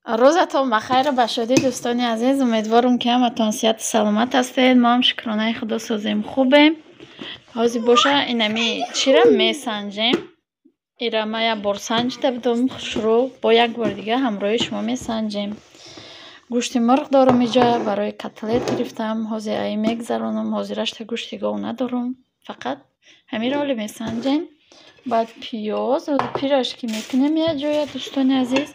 Рӯзатон бахайру ба шодӣ, дӯстони азиз. Умедворам, ки ҳаматон сиҳату саломат ҳастед. Мо ҳам, шукронаи Худо, созем, хубем. Ҳозир боша, инами чира месанҷем. Ира ма як бор санҷида будам, хушрӯ, бо як бори дига ҳамроҳи шумо месанҷем. Гӯшти мурғ дорам иҷа, барои котлет гирифтам. Ҳозир аи мегзаронам. Ҳозирашта гӯшти гов надорам, фақат ҳамиро ҳоле месанҷем. Баъд пиёз, пирожки мекунем як ҷоя, дӯстони азиз.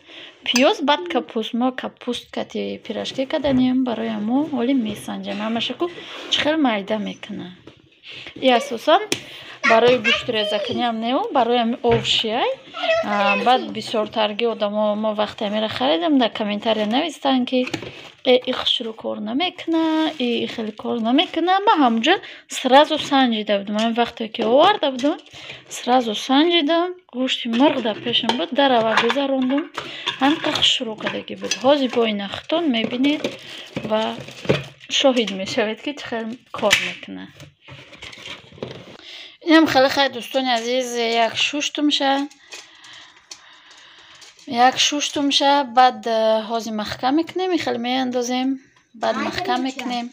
Пиёз, баъд капуст. Мо капуст кати пирожки каданем, барои ҳамо ҳоле месанҷем ҳамаша, ку чӣ хел майда мекунад. И асосан барои гӯштрезакуниам неу, барои ҳами овощи. Баъд бисёртарги одамо, мо вақте ҳамира харидем, дар комментария навистанд, ки э, и хушрӯ кор намекуна, и хеле кор намекуна. Ма ҳамҷо сразу санҷида будам. Ҳамин вақте ки оварда будам, сразу санҷидам. Гӯшти мурғ дар пешам буд, дарава гузарондум, ҳамқа хушрӯ кардагӣ буд. Ҳозир бо ина худтон мебинед ва шоҳид мешавед, ки чӣ хел кор мекунад. Инам хеле хай, дӯстони азиз, як шуштумша, як шуштумша. Баъд ҳозир маҳкам мекунем, хеле меандозем, баъд маҳкам мекунем.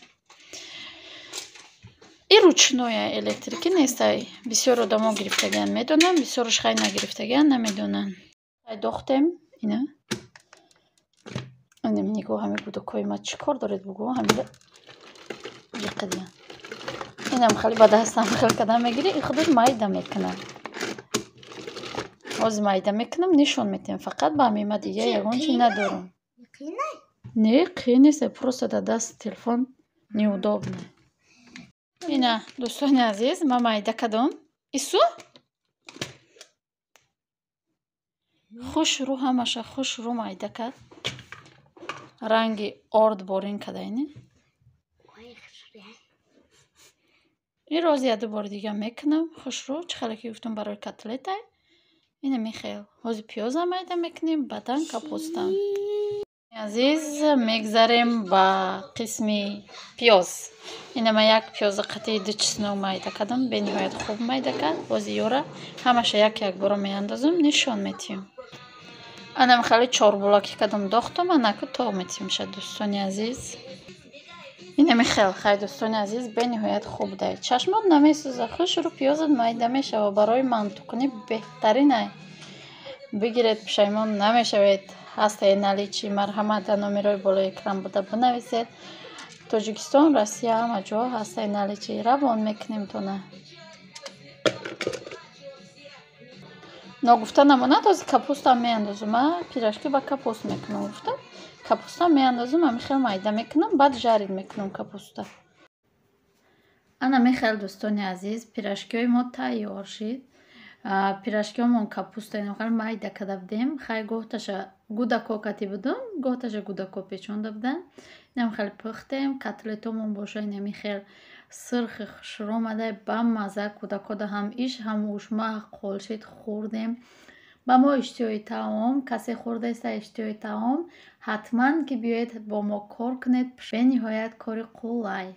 И ручной, электрикӣ нестай. Бисёр одамо гирифтагиан, медонам, бисёрш хай нагирифтагиан, намедонанд. Дохтем ина. Нигоҳ, ҳами гудакҳои ма чӣ кор доред, бугӯ, ҳамира ҷиқидиян. Инам хеле ба дастам хел кардан мегирӣ, и худаш майда мекунад. Ҳозир майда мекунам, нишон медиҳам. Фақат ба ҳамин, ма дига ягон чи надорам. Не, қиин нест, просто дар даст телефон неудобно. Ина, дӯстони азиз, ма майда кардам. Ису хушрӯ, ҳамаша хушрӯ майда кард. Ранги орд борин када. Ини ин рози яду бори дига мекунам хушрӯ. Чӣ хеле ки гуфтам, барои котлетай. Ина михел. Ҳозир пиёзам майда мекунем, баъдан капустам. Азиз, мегзарем ба қисми пиёз. Ина ма як пиёза қатъи ду чеснок майда кардам, бениҳоят хуб майда кард. Бози ёра ҳамаша як як бора меандозам, нишон метиҳем. Анам хеле чорбулакӣ кардам, дохтам, анаку тог метиҳемша, дӯстони азиз. Инами хел. Хай, дӯстони азиз, бениҳоят хуб дай, чашмот намесӯза, хушрӯ пиёзат майда мешава. Барои мантукунӣ беҳтаринай, бигиред, пушаймон намешавед. Ҳастаи наличии, марҳамат, дар номерои болои экран буда бинависед. Тоҷикистон, Россия, ҳама ҷо ҳастаи наличии, равон мекунем тона. Ногуфта намонад, ҳозир капустам меандозум. А пирожки ба капуст мекунам, гуфтам, капуста меандозум, ами хел майда мекунам, баъд жарить мекунам капуста. Ана мехел, дӯстони азиз, пирожкиҳои мо тайёр шид. Пирожкиҳомон капуста инохел майда карда будем. Хай, гоҳташа гудако кати будум, гоҳташа гудако печонда буданд. Инам хеле пухтем. Котлетомон боша, инами хел сирхи хушрӯ омада, бамаза. Кӯдакода ҳам иш, ҳам уш маъқул шид, хӯрдем. Ба мо иштиҳои таом. Касе хӯрдаеста иштиҳои таом, ҳатман ки биёед, бо мо кор кунед, бениҳоят кори қулай.